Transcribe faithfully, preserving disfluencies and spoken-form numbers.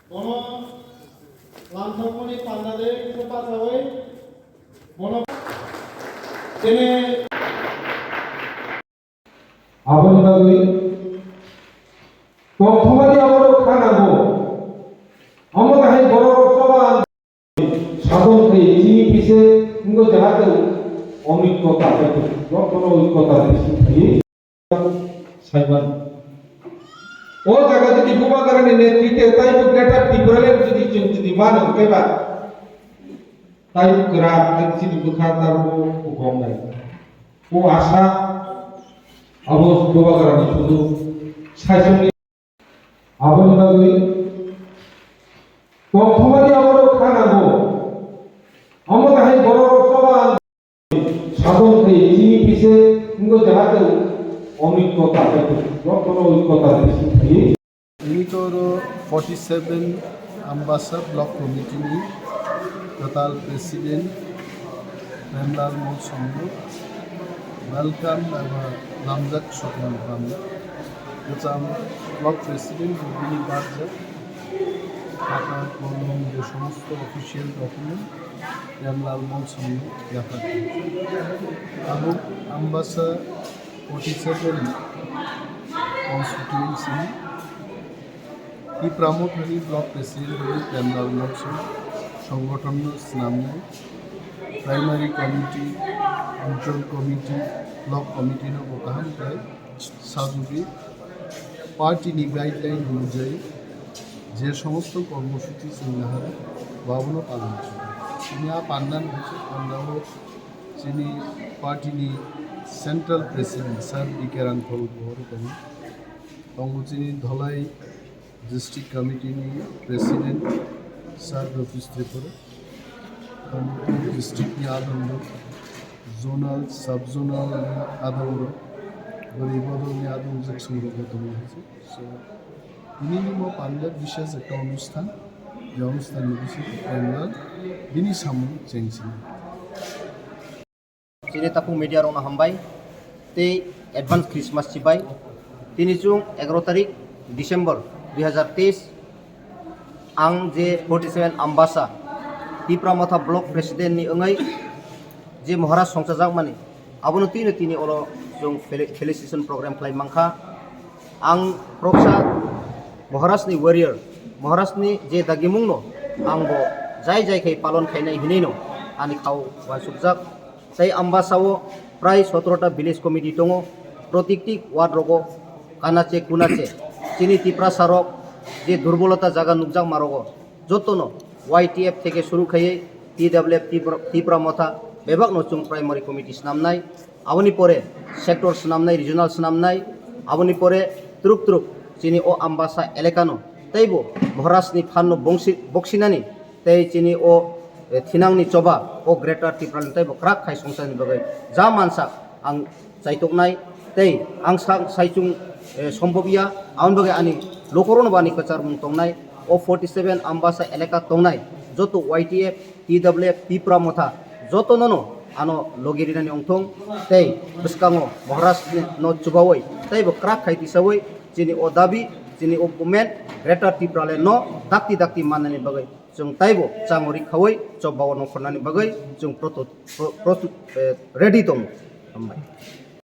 Bono lamsokmani panda de kisa pachawi bono tini aboni bagwi tongthokmani abono kha nango. Omo tahai bororok choba sadon khe chini pise wngwi jahate onoikota, jotono oikota bisi thai. Saiman. O jaga jodi Bubagrani netrite taibo Greater Tipraland jodi chwng jodi mano khe ba, taibo kwrak tei chini bwkha tarbo gomnai. O asa abo Bubagrani sudu saisongni aboni bagwi tongthokmani abono kha nango. Omo tahai bororok choba sadon khe chini pise wngwi jahate onoikota, jotono oikota bisi thai. Ini to oro forty seven Ambasa Block Committee ni kwtal President Premlal Molsom no welcome eba lamjak sokmani bamwi kwcham Block President bini barjak, khata, kolom, je somosto official document Premlal Molsom no yapharkha. Tabuk Ambasa forty seven constituency ni Tipra Mothani Block President bai Premlal Molsom songothon no swnamnai, Primary Committee, Anchal Committee, Block Committee no bo kaham khlai sajagwi party ni guideline onujai je somosto kormosuchi chwng nahar, bo abono palon khlai. Chini a panda ni panda o chini party ni Central President Sir D K Rangkhol bo oro tongo. Tongo chini Dholai District Committee ni President Sir Ratish Tripura, Kharkongpur District ni adongrok, Zonal, Sub Zonal ni adongrok, bwrwi bodol ni adongrok, chwng rok bo tongo hai se. So, tini ni mo panda bishes ekta onusthan, je onusthan ni bisingo Premlal bini samung chengsinai. Chini takhuk media rokno hambai tei advance Christmas chibai. Tini chwng egaroh tarik December dui hazar teis, ang je forty seven Ambasa Tipra Motha Block President ni wngwi je Maharaj songchajakmani, abono tini tini oro chwng fel-, felicitation program khlai mankha. Ang khoroksa Maharaj ni warrior, Maharaj ni je dagimungno ang bo jai jai khai palon khainai hinwi no ani khao uansukjak. Tei Ambasa o prai sotoro ta village committee tongo, protikti ward rogo kanache kunache chini Tiprasa rok je durbolota jaga nukjakma rogo jotono Y T F theke suru khaiwi T W F Tipra, Tipra Motha bebakno chwng primary committee swnamnai, aboni pore sector swnamnai, regional swnamnai, aboni pore twrwk twrwk chini o Ambasa elakano teibo Maharaj ni phanno bongsi-, boksinani tei chini o, eh, thinangni choba o Greater Tipraland teibo kwrak khai songchani bagwi ja mansak ang chaituknai tei ang sa-, saichung, eh, sombobya, aboni bagwi ani lukurokno bo ani kwcharmung tongnai. O forty seven Ambasa elaka tongnai joto Y T F, T W F, Tipra Motha jotono no ano logi rinani wngthung tei bwskango Maharaj no chubawi teibo kwrak khai tisawi chini o dabi, chini o movement Greater Tipraland no dakti dakti mannani bagwi chwng taibo changori khawi chobao nongkhornani bagwi chwng proto-, pro-, proto-, eh, ready tongo. Hambai.